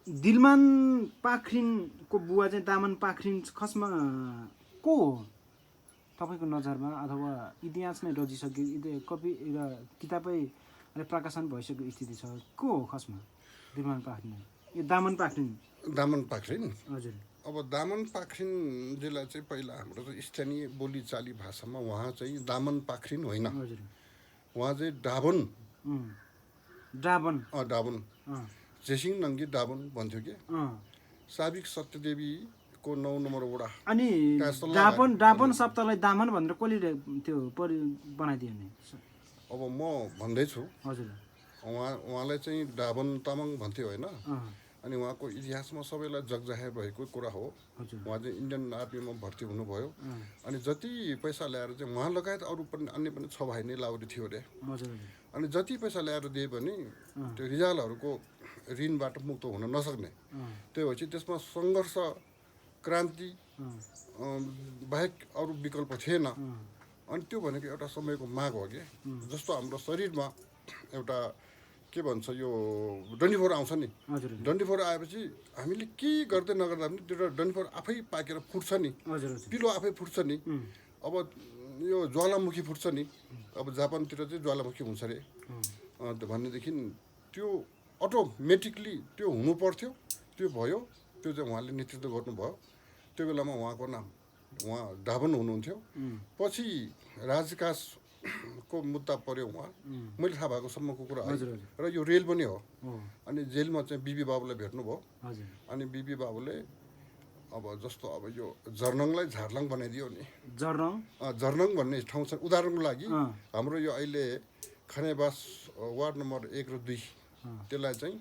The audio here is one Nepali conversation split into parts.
दिलमान पाखरिनको बुवा चाहिँ दामन पाखरिन खसमा को हो तपाईँको नजरमा अथवा इतिहास नै रचिसक्यो कपी र किताबै प्रकाशन भइसकेको स्थिति छ को हो खसमा दिलमान पाखरिन यो दामन पाखरिन हजुर अब दामन पाखरिनजीलाई चाहिँ पहिला हाम्रो स्थानीय बोलीचाली भाषामा उहाँ चाहिँ दामन पाखरिन होइन हजुर उहाँ चाहिँ डाबन डाबन जेसिङ नङ्गी डाबन भन्थ्यो कि साबिक सत्यदेवीको 9 नम्बर वडा अनि डाबन शब्दलाई दामन भनेर कसले त्यो बनाइदियो नि अब म भन्दैछु हजुर उहाँलाई चाहिँ डाबन तामाङ भन्थ्यो होइन अनि उहाँको इतिहासमा सबैलाई जगजाहेर भएको कुरा हो उहाँ चाहिँ इन्डियन आर्मीमा भर्ती हुनुभयो अनि जति पैसा ल्याएर चाहिँ उहाँ लगायत अरू पनि अन्य पनि 6 भाइ नै लाउरी थियो अरे अनि जति पैसा ल्याएर दिए पनि त्यो रिजालहरूको ऋणबाट मुक्त हुन नसक्ने त्यो भएपछि त्यसमा सङ्घर्ष क्रान्ति बाहेक अरू विकल्प थिएन अनि त्यो भनेको एउटा समयको माग हो कि जस्तो हाम्रो शरीरमा एउटा के भन्छ यो डन्डीफोर आउँछ नि डन्डीफोर आएपछि हामीले के गर्दै नगर्दा पनि त्यो डन्डीफोर आफै पाकेर फुट्छ नि पिलो आफै फुट्छ नि अब यो ज्वालामुखी फुट्छ नि अब जापानतिर चाहिँ ज्वालामुखी हुन्छ अरे भनेदेखि त्यो अटोमेटिकली त्यो हुनु पर्थ्यो त्यो भयो त्यो चाहिँ उहाँले नेतृत्व गर्नुभयो त्यो बेलामा उहाँको नाम उहाँ डाबन हुनुहुन्थ्यो पछि राजकाजको मुद्दा पर्यो उहाँ मैले थाहा भएको सम्मको कुरा र यो रेल पनि हो अनि जेलमा चाहिँ बिबी बाबुलाई भेट्नुभयो अनि बिबी बाबुले अब जस्तो अब यो जर्नङलाई झारलाङ बनाइदियो नि जर्नङ भन्ने ठाउँ छ उदाहरणको लागि हाम्रो यो अहिले खनेबास वार्ड नम्बर 1 र 2 त्यसलाई चाहिँ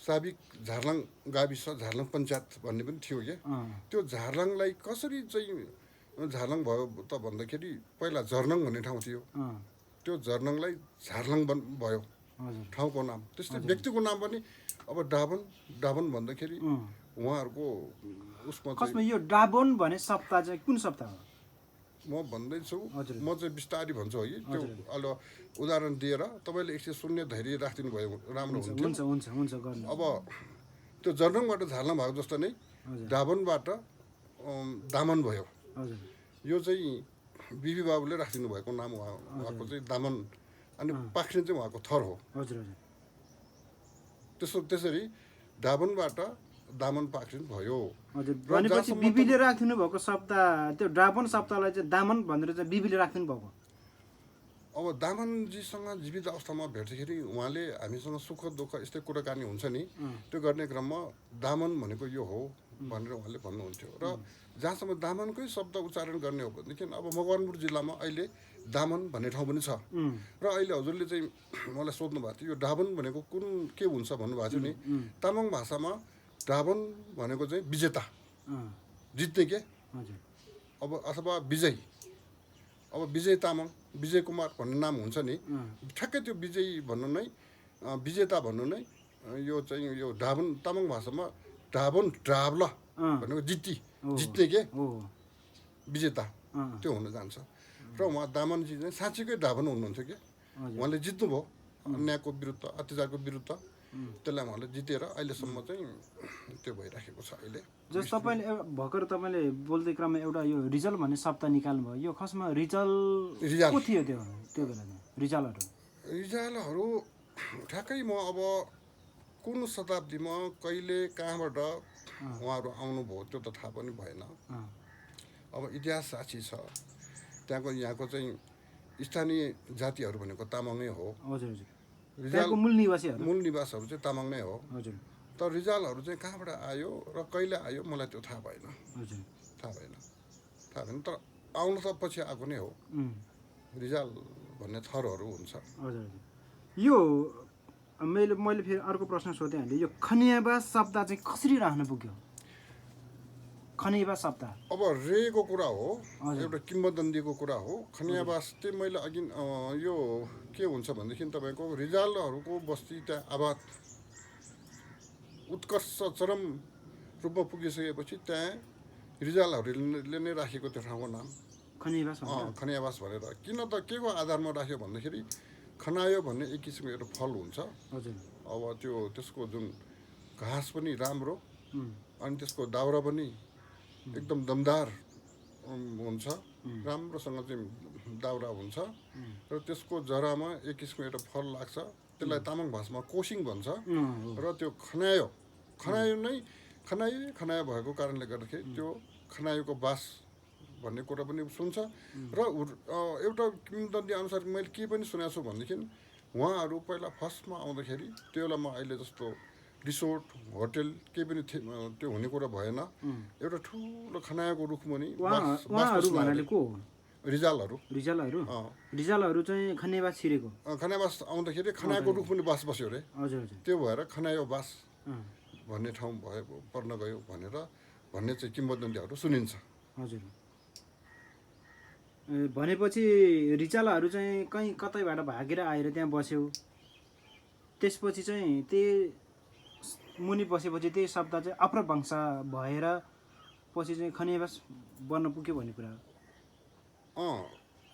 साबिक झारलाङ गाविस झारलाङ पञ्चायत भन्ने पनि थियो कि त्यो झारलाङलाई कसरी चाहिँ झारलाङ भयो त भन्दाखेरि पहिला जर्नङ भन्ने ठाउँ थियो त्यो जर्नङलाई झारलाङ भयो ठाउँको नाम त्यस्तै व्यक्तिको नाम पनि अब डाबन भन्दाखेरि उहाँहरूको उसमा यो डाबन भने शब्द चाहिँ कुन शब्द हो म भन्दैछु म चाहिँ बिस्तारी भन्छु है त्यो अलि उदाहरण दिएर तपाईँले एकछिन सुन्ने धैर्य राखिदिनु भयो राम्रो हुन्छ गर्नु अब त्यो जर्नङबाट झार्न भएको जस्तो नै डाबनबाट दामन भयो यो चाहिँ बिबी बाबुले राखिदिनु भएको नाम उहाँको चाहिँ दामन अनि पाखरिन चाहिँ उहाँको थर हो त्यसरी डाबनबाट दामन पाखरिन भयो भनेपछि बिबीले राखिदिनु भएको शब्द त्यो डाबन शब्दलाई चाहिँ दामन भनेर चाहिँ बिबीले राखिदिनु भएको अब दामनजीसँग जीवित अवस्थामा भेट्दाखेरि उहाँले हामीसँग सुख दुःख यस्तै कुराकानी हुन्छ नि त्यो गर्ने क्रममा दामन भनेको यो हो भनेर उहाँले भन्नुहुन्थ्यो र जहाँसम्म दामनकै शब्द उच्चारण गर्ने हो भनेदेखि अब मकवानपुर जिल्लामा अहिले दामन भन्ने ठाउँ पनि छ र अहिले हजुरले चाहिँ मलाई सोध्नु भएको थियो यो डाबन भनेको कुन के हुन्छ भन्नुभएको थियो नि तामाङ भाषामा डाबन भनेको चाहिँ विजेता जित्ने के अब अथवा विजय अब विजय तामाङ विजय कुमार भन्ने नाम हुन्छ नि ठ्याक्कै त्यो विजय भन्नु नै विजेता भन्नु नै यो चाहिँ यो डाबन तामाङ भाषामा डाबन ड्राब्ला भनेको जित्ने के विजेता त्यो हुन जान्छ र उहाँ दामनजी चाहिँ साँच्चीकै डाबन हुनुहुन्थ्यो कि उहाँले जित्नुभयो अन्यायको विरुद्ध अत्याचारको विरुद्ध त्यसलाई उहाँले जितेर अहिलेसम्म चाहिँ त्यो भइराखेको छ अहिले जस्तो तपाईँले भर्खर तपाईँले बोल्दै क्रममा एउटा यो रिजल भन्ने शब्द निकाल्नुभयो यो खासमा रिजल को थियो त्यो बेला रिजलहरू ठ्याक्कै म अब कुन शताब्दीमा कहिले कहाँबाट उहाँहरू आउनुभयो त्यो त थाहा पनि भएन अब इतिहास साक्षी छ यहाँको चाहिँ स्थानीय जातिहरू भनेको तामाङै हो मूल निवासहरू चाहिँ तामाङ नै हो तर रिजालहरू चाहिँ कहाँबाट आयो र कहिले आयो मलाई त्यो थाहा भएन तर आउनु त पछि आएको नै हो रिजाल भन्ने थरहरू हुन्छ यो मैले फेरि अर्को प्रश्न सोधेँ हामीले यो खनियाबास शब्द चाहिँ कसरी राख्न पुग्यो खनियाबास शब्द अब रेको कुरा हो एउटा किम्बदन्तीको कुरा हो खनियाबास चाहिँ मैले अघि यो के हुन्छ भनेदेखि तपाईँको रिजालहरूको बस्ती त्यहाँ आबाद उत्कर्ष चरम रूपमा पुगिसकेपछि त्यहाँ रिजालहरूले नै राखेको त्यो ठाउँको नाम खनियाबास भनेर किन त के को आधारमा राख्यो भन्दाखेरि खनायो भन्ने एक किसिमको एउटा फल हुन्छ अब त्यसको जुन घाँस पनि राम्रो उम्, अनि त्यसको दाउरा पनि एकदम दमदार हुन्छ, राम्रोसँग चाहिँ दाउरा हुन्छ र त्यसको जरामा एक किसिमको एउटा फल लाग्छ, त्यसलाई तामाङ भाषामा कोसिङ भन्छ र त्यो खनायो भएको कारणले गर्दाखेरि त्यो खनायोको बास भन्ने कुरा पनि सुन्छ र एउटा किंवदन्ती अनुसार मैले के पनि सुनेको छु भनेदेखि उहाँहरू पहिला फर्स्टमा आउँदाखेरि त्यो बेलामा अहिले जस्तो रिसोर्ट होटल केही पनि त्यो हुने कुरा भएन, एउटा ठुलो खनायोको रुख मुनि उहाँहरू भन्नाले को हो? रिजालहरू रिजालहरू चाहिँ खनेबास छिरेको खनायाबास आउँदाखेरि खनायोको रुख पनि बास बस्यो अरे, हजुर त्यो भएर खनायो बास भन्ने ठाउँ पर्न गयो भन्ने चाहिँ किंवदन्तीहरू सुनिन्छ। हजुर, भनेपछि रिजालहरू चाहिँ कहीँ कतैबाट भागेर आएर त्यहाँ बस्यो, त्यसपछि चाहिँ त्यही मुनि बसेपछि त्यही शब्द चाहिँ अपभ्रंश भएर पछि चाहिँ खनेबास बन्न पुग्यो भन्ने कुरा हो।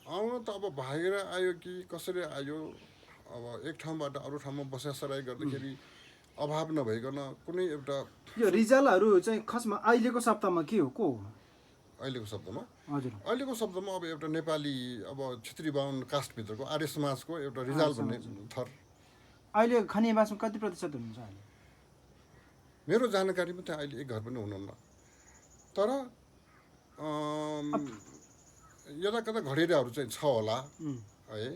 आउन त अब भागेर आयो कि कसरी आयो, अब एक ठाउँबाट अरू ठाउँमा बसासराई गर्दाखेरि अभाव नभइकन कुनै एउटा यो रिजालहरू चाहिँ खासमा अहिलेको शब्दमा के हो, को हो अहिलेको शब्दमा? हजुर, अहिलेको शब्दमा अब एउटा नेपाली अब क्षेत्री बाहुन कास्टभित्रको आर्य समाजको एउटा रिजाल भन्ने थर। अहिले खनेबासमा कति प्रतिशत हुनुहुन्छ अहिले? मेरो जानकारीमा त्यहाँ अहिले एक घर पनि हुनुहुन्न, तर यता कता घडेराहरू चाहिँ छ होला है,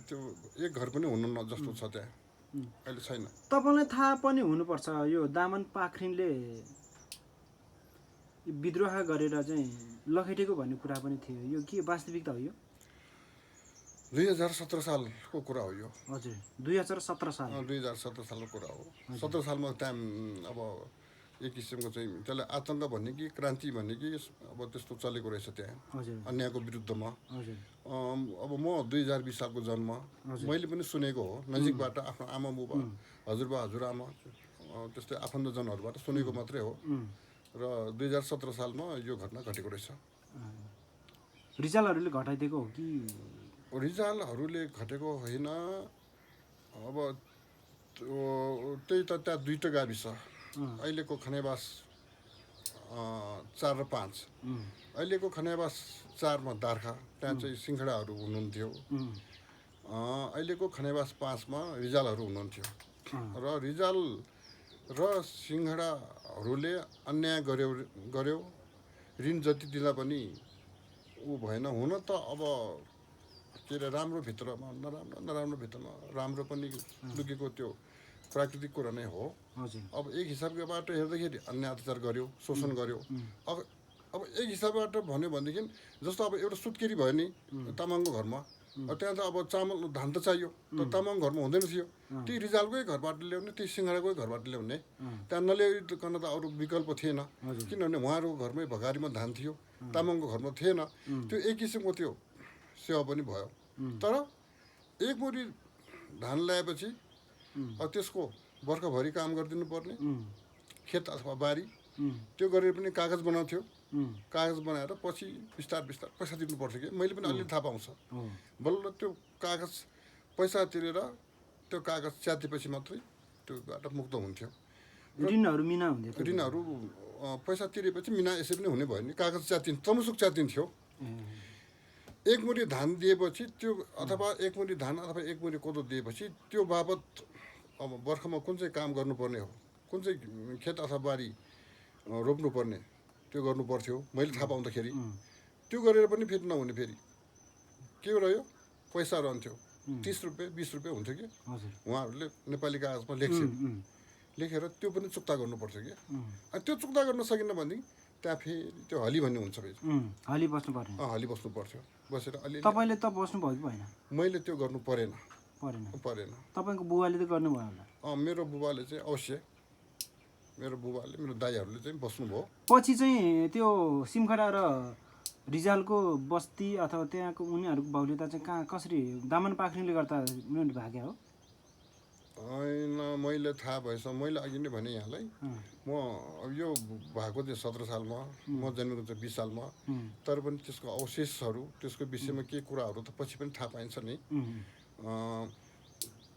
त्यो एक घर पनि हुनुहुन्न जस्तो छ त्यहाँ अहिले छैन। तपाईँलाई थाहा पनि हुनुपर्छ यो दामन पाखरिनले विद्रोह गरेर चाहिँ लखेटेको भन्ने कुरा पनि थियो, यो के वास्तविकता हो? यो 2017 सालको कुरा हो यो। हजुर, 2017 साल 2017 सालको कुरा हो। 17 सालमा त्यहाँ अब एक किसिमको चाहिँ त्यसलाई आतङ्क भन्ने कि क्रान्ति भन्ने कि अब त्यस्तो चलेको रहेछ त्यहाँ अन्यायको विरुद्धमा। अब म 2020 सालको जन्म, मैले पनि सुनेको हो नजिकबाट, आफ्नो आमा बुबा हजुरबा हजुरआमा त्यस्तै आफन्तजनहरूबाट सुनेको मात्रै हो र 2017 सालमा यो घटना घटेको रहेछ। रिजालहरूले घटाइदिएको हो कि? रिजालहरूले घटेको होइन, अब त्यही त त्यहाँ दुईवटा गाविस, अहिलेको खनेबास 4 र 5। अहिलेको खनेबास 4 मा दार्खा, त्यहाँ चाहिँ सिंखडाहरू हुनुहुन्थ्यो, अहिलेको खनेबास 5 मा रिजालहरू हुनुहुन्थ्यो र रिजाल र सिंखडाहरूले अन्याय गर्यो, ऋण जति दिँदा पनि ऊ भएन। हुन त अब के अरे राम्रो भित्रमा नराम्रो भित्रमा राम्रो पनि लुकेको त्यो प्राकृतिक कुरा नै हो। अब एक हिसाबबाट हेर्दाखेरि अन्याय अत्याचार गर्यो, शोषण गर्यो। अब एक हिसाबबाट भन्यो भनेदेखि जस्तो अब एउटा सुत्केरी भयो नि तामाङको घरमा, त्यहाँ त अब चामल धान त चाहियो, तर तामाङ घरमा हुँदैन थियो, त्यही रिजालकै घरबाट ल्याउने, त्यही सिंहडाकै घरबाट ल्याउने, त्यहाँ नल्याइकन त अरू विकल्प थिएन, किनभने उहाँहरूको घरमै भगारीमा धान थियो, तामाङको घरमा थिएन। त्यो एक किसिमको त्यो सेवा पनि भयो। तर एक मुठी धान ल्याएपछि अब त्यसको वर्षभरि काम गरिदिनु पर्ने, खेत अथवा बारी त्यो गरेर पनि कागज बनाउँथ्यो, कागज बनाएर पछि बिस्तार पैसा तिर्नु पर्थ्यो कि, मैले पनि अलिअलि थाहा पाउँछ। बल्ल त्यो कागज पैसा तिरेर त्यो कागज च्यातेपछि मात्रै त्योबाट मुक्त हुन्थ्यो। ऋणहरू पैसा तिरेपछि मिना यसै पनि हुने भयो नि, कागज तमुसुक च्यातिन्थ्यो। एक मुठी धान दिएपछि त्यो अथवा एक मुठी धान अथवा एक मुठी कोदो दिएपछि त्यो बाबत अब बर्खामा कुन चाहिँ काम गर्नुपर्ने हो, कुन चाहिँ खेत अथवा बारी रोप्नुपर्ने त्यो गर्नु पर्थ्यो। मैले थाहा पाउँदाखेरि त्यो गरेर पनि फेरि नहुने, फेरि के रह्यो, पैसा रहन्थ्यो 30 रुपियाँ 20 रुपियाँ हुन्थ्यो कि उहाँहरूले नेपाली कागजमा लेखेर त्यो पनि चुक्ता गर्नु पर्थ्यो कि। अनि त्यो चुक्ता गर्न सकिन्न भनेदेखि त्यहाँ फेरि त्यो हली भन्ने हुन्छ, हली बस्नु पर्यो, हली बस्नु पर्थ्यो। बसेर अलि तपाईँले त बस्नु भयो कि भएन? मैले त्यो गर्नु परेन। तपाईँको बुबाले त गर्नुभयो होला? मेरो बुबाले चाहिँ अवश्य, मेरो बुबाले, मेरो दाइहरूले चाहिँ बस्नुभयो। पछि चाहिँ त्यो सिमखडा र रिजालको बस्ती अथवा त्यहाँको उनीहरूको बाहुल्यता चाहिँ कहाँ कसरी दामन पाखरिनले गर्दा उनीहरू भाग्या हो? होइन, मैले थाहा भएछ, मैले अघि नै भने यहाँलाई, म यो भएको चाहिँ 17 सालमा, म जन्मेको चाहिँ 20 सालमा, तर पनि त्यसको अवशेषहरू, त्यसको विषयमा के कुराहरू त पछि पनि थाहा पाइन्छ नि।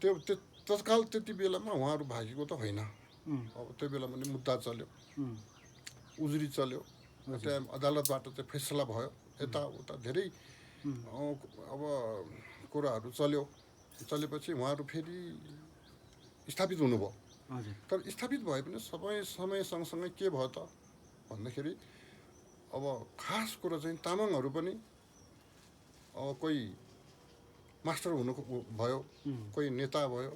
त्यो तत्काल त्यति बेलामा उहाँहरू भागेको त होइन, अब त्यो बेलामा नि मुद्दा चल्यो, उजुरी चल्यो, त्यहाँ अदालतबाट चाहिँ फैसला भयो, यताउता धेरै अब कुराहरू चलेपछि उहाँहरू फेरि स्थापित हुनुभयो। तर स्थापित भए पनि समय सँगसँगै के भयो त भन्दाखेरि अब खास कुरा चाहिँ तामाङहरू पनि कोही मास्टर हुनु भयो, कोही नेता भयो,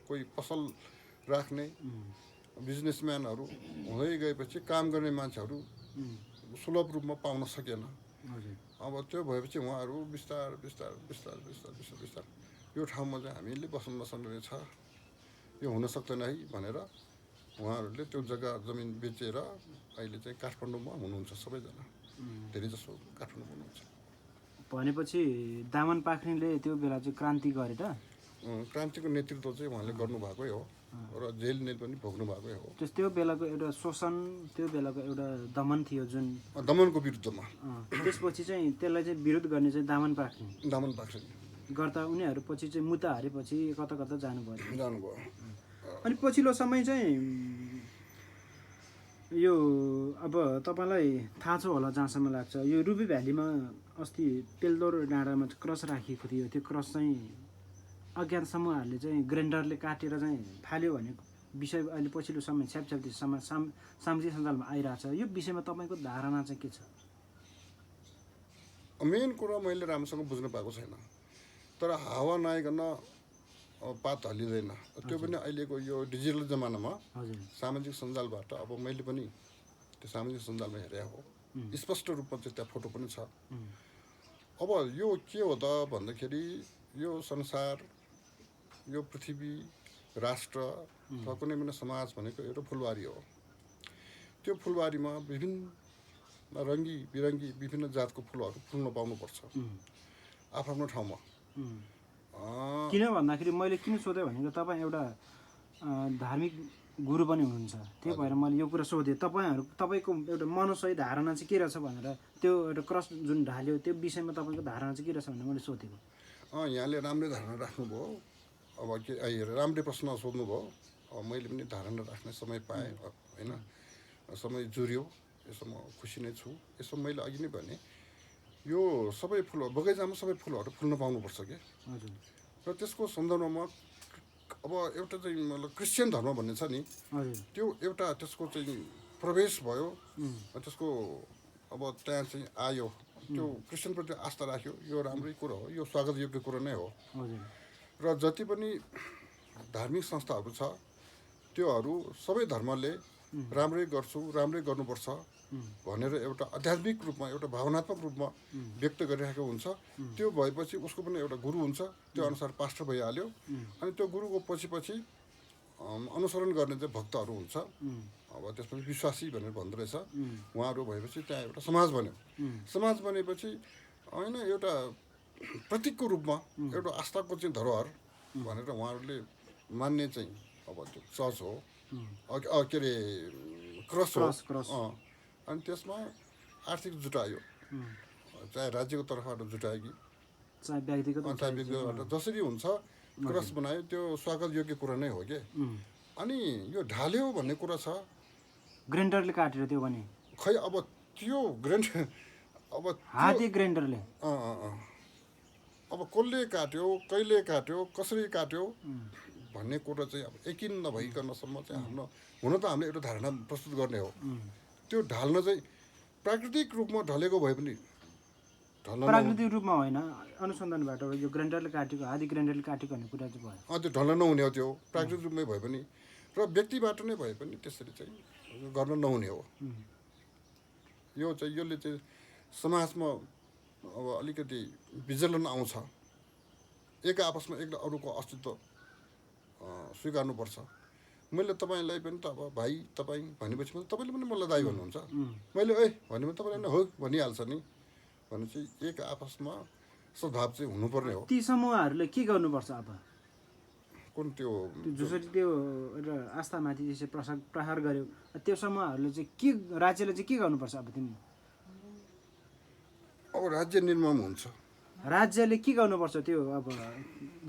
कोही पसल राख्ने बिजनेसम्यानहरू हुँदै गएपछि काम गर्ने मान्छेहरू सुलभ रूपमा पाउन सकेन। अब त्यो भएपछि उहाँहरू बिस्तार यो ठाउँमा चाहिँ हामीले बस्न नसक्ने रहेछ, यो हुन सक्दैन है भनेर उहाँहरूले त्यो जग्गा जमिन बेचेर अहिले चाहिँ काठमाडौँमा हुनुहुन्छ। सबैजना धेरै जसो काठमाडौँमा हुनुहुन्छ। भनेपछि दामन पाखरिनले त्यो बेला चाहिँ क्रान्ति गरेर क्रान्तिको नेतृत्व चाहिँ उहाँले गर्नुभएकै हो र जेल नेल पनि भोग्नु भएकै हो। त्यो बेलाको एउटा शोषण, त्यो बेलाको एउटा दमन थियो जुन दमनको विरुद्धमा, त्यसपछि चाहिँ त्यसलाई चाहिँ विरोध गर्ने चाहिँ दामन पाखरिन गर्दा उनीहरू पछि चाहिँ मुद्दा हारेपछि कता कता जानुभयो। अनि पछिल्लो समय चाहिँ यो अब तपाईँलाई थाहा छ होला जहाँसम्म लाग्छ, यो रुबी भ्यालीमा अस्ति तेलदोर डाँडामा क्रस राखिएको थियो। त्यो क्रस चाहिँ अज्ञात समूहहरूले चाहिँ ग्राइन्डरले काटेर चाहिँ फाल्यो भन्ने विषय अहिले पछिल्लो समय छ्यापछ्याप्ती सामाजिक सञ्जालमा आइरहेछ। यो विषयमा तपाईँको धारणा चाहिँ के छ? मेन कुरा मैले राम्रोसँग बुझ्न पाएको छैन, तर हावा नआइकन पात हल्लिँदैन। त्यो पनि अहिलेको यो डिजिटल जमानामा सामाजिक सञ्जालबाट अब मैले पनि त्यो सामाजिक सञ्जालमा हेरेको हो, स्पष्ट रूपमा चाहिँ त्यहाँ फोटो पनि छ। अब यो के हो त भन्दाखेरि यो संसार, यो पृथ्वी, राष्ट्र अथवा कुनै पनि समाज भनेको एउटा फुलबारी हो। त्यो फुलबारीमा विभिन्न रङ्गी बिरङ्गी विभिन्न जातको फुलहरू फुल्न पाउनुपर्छ आफ्नो ठाउँमा। किन भन्दाखेरि मैले किन सोधेँ भनेको तपाईँ एउटा धार्मिक गुरु पनि हुनुहुन्छ, त्यही भएर मैले यो कुरा सोधेँ। तपाईँको एउटा मनोसही धारणा चाहिँ के रहेछ भनेर, त्यो एउटा क्रस जुन ढाल्यो त्यो विषयमा तपाईँको धारणा चाहिँ के रहेछ भनेर मैले सोधेको। यहाँले राम्रै धारणा राख्नुभयो। अब के राम्रै प्रश्न सोध्नुभयो। अब मैले पनि धारणा राख्ने समय पाएँ होइन, समय जुर्यो। यसो म खुसी नै छु। यसो मैले अघि नै भने यो सबै फुल बगैँचामा सबै फुलहरू फुल्न पाउनुपर्छ कि। र त्यसको सन्दर्भमा अब एउटा चाहिँ मतलब क्रिस्चियन धर्म भन्ने छ नि, त्यो एउटा त्यसको चाहिँ प्रवेश भयो। त्यसको अब त्यहाँ चाहिँ आयो, त्यो क्रिस्चियनप्रति आस्था राख्यो, यो राम्रै कुरो हो, यो स्वागत योग्य कुरो नै हो। र जति पनि धार्मिक संस्थाहरू छ त्योहरू सबै धर्मले राम्रै गर्छु, राम्रै गर्नुपर्छ भनेर एउटा आध्यात्मिक रूपमा, एउटा भावनात्मक रूपमा व्यक्त गरिरहेको हुन्छ। त्यो भएपछि उसको पनि एउटा गुरु हुन्छ, त्यो अनुसार पास्टर भइहाल्यो। अनि त्यो गुरुको पछि अनुसरण गर्ने चाहिँ भक्तहरू हुन्छ। अब त्यसपछि विश्वासी भनेर भन्दो रहेछ। उहाँहरू भएपछि त्यहाँ एउटा समाज बन्यो। समाज बनेपछि होइन एउटा प्रतीकको रूपमा एउटा आस्थाको चाहिँ धरोहर भनेर उहाँहरूले मान्ने चाहिँ अब त्यो चर्च हो, के अरे क्रस हो। अनि त्यसमा आर्थिक जुटायो, चाहे राज्यको तर्फबाट जुटायो कि चाहे व्यक्तिगतबाट जसरी हुन्छ क्रस बनायो, त्यो स्वागत योग्य कुरा नै हो कि। अनि यो ढाल्यो भन्ने कुरा छ, ग्राइन्डरले काटेर त्यो भने खै अब त्यो ग्राइन्डर अब हाते ग्राइन्डरले अब कसले काट्यो, कहिले काट्यो, कसरी काट्यो भन्ने कुरा चाहिँ अब यकिन नभइकनसम्म चाहिँ हाम्रो हुन त हामीले एउटा धारणा प्रस्तुत गर्ने हो। त्यो ढाल्न चाहिँ प्राकृतिक रूपमा ढलेको भए पनि प्राकृतिक रूपमा होइन, अनुसन्धानबाट यो ग्राइन्डरले काटेको, हाते ग्राइन्डरले काटेको भन्ने कुरा चाहिँ भयो। त्यो ढल्न नहुने हो, त्यो प्राकृतिक रूपमै भए पनि र व्यक्तिबाट नै भए पनि त्यसरी चाहिँ गर्न नहुने हो। यो चाहिँ यसले चाहिँ समाजमा अब अलिकति विजलन आउँछ। एक आपसमा एक अरूको अस्तित्व स्वीकार्नुपर्छ। मैले तपाईँलाई पनि त अब भाइ तपाईँ भनेपछि तपाईँले पनि मलाई दाइ भन्नुहुन्छ, मैले भने तपाईँले हो भनिहाल्छ नि भनेपछि एक आपसमा सद्भाव चाहिँ हुनुपर्ने हो। ती समूहहरूले के गर्नुपर्छ अब? कुन त्यो जसरी त्यो आस्थामाथि त्यसरी प्रहार गर्यो, त्यो समूहहरूले चाहिँ के, राज्यले चाहिँ के गर्नुपर्छ अब? तिमी अब राज्य निर्मम हुन्छ, राज्यले के गर्नुपर्छ? त्यो अब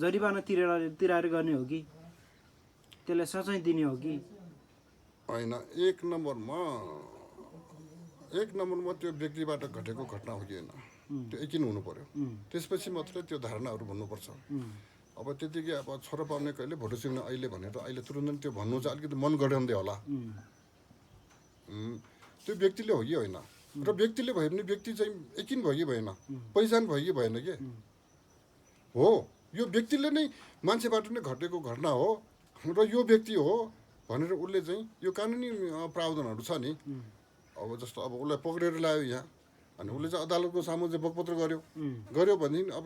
जरिवाना तिराएर गर्ने हो कि त्यसलाई सजाय दिने हो कि होइन एक नम्बरमा त्यो व्यक्तिबाट घटेको घटना हो कि होइन त्यो यकिन हुनु पर्यो। त्यसपछि मात्रै त्यो धारणाहरू भन्नुपर्छ। अब त्यतिकै अब छोरा पाउने कहिले भोट सिक्ने अहिले भनेर अहिले तुरुन्त त्यो भन्नु चाहिँ अलिकति मन गढाउँदै होला। त्यो व्यक्तिले हो कि होइन र व्यक्तिले भयो भने व्यक्ति चाहिँ यकिन भयो कि भएन, पहिचान भयो कि भएन के हो, यो व्यक्तिले नै मान्छेबाट नै घटेको घटना हो र यो व्यक्ति हो भनेर उसले चाहिँ यो कानुनी प्रावधानहरू छ नि। अब जस्तो अब उसलाई पक्रेर ल्यायो यहाँ अनि उसले चाहिँ अदालतको सामु चाहिँ बगपत्र गर्यो भनेदेखि अब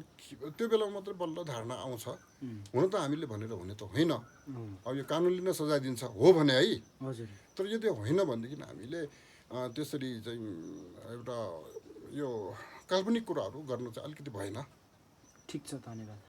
त्यो बेलामा मात्रै बल्ल धारणा आउँछ। हुन त हामीले भनेर हुने त होइन, अब यो कानुनले नै सजाय दिन्छ हो भने है। तर यदि होइन भनेदेखि हामीले त्यसरी चाहिँ एउटा यो काल्पनिक कुराहरू गर्नु चाहिँ अलिकति भएन। ठिक छ, धन्यवाद।